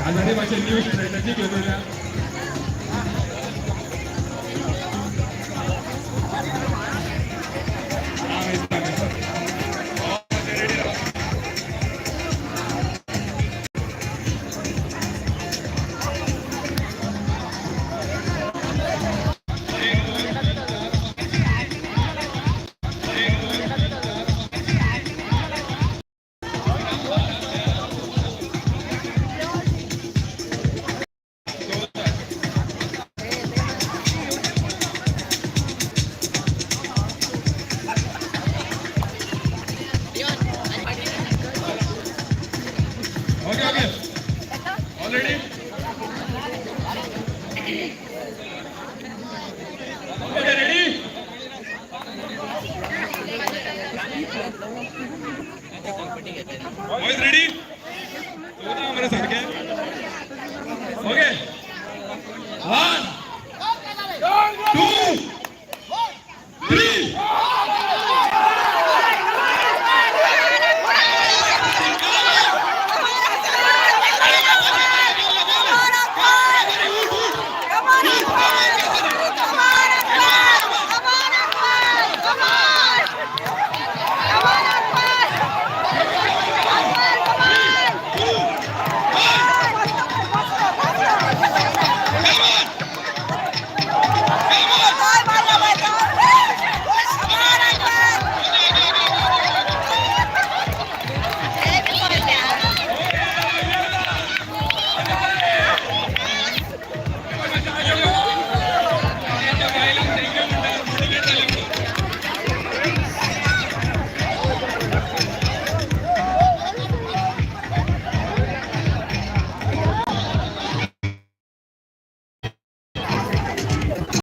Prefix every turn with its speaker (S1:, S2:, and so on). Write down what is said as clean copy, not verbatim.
S1: आजारी मातशें new strategy घेवन येयल्या. हा, दिसता, दिसता. रेडी राहा. Okay okay, all ready? Okay, ready? Boys, ready? चवदा मरे सारखे. Okay, one.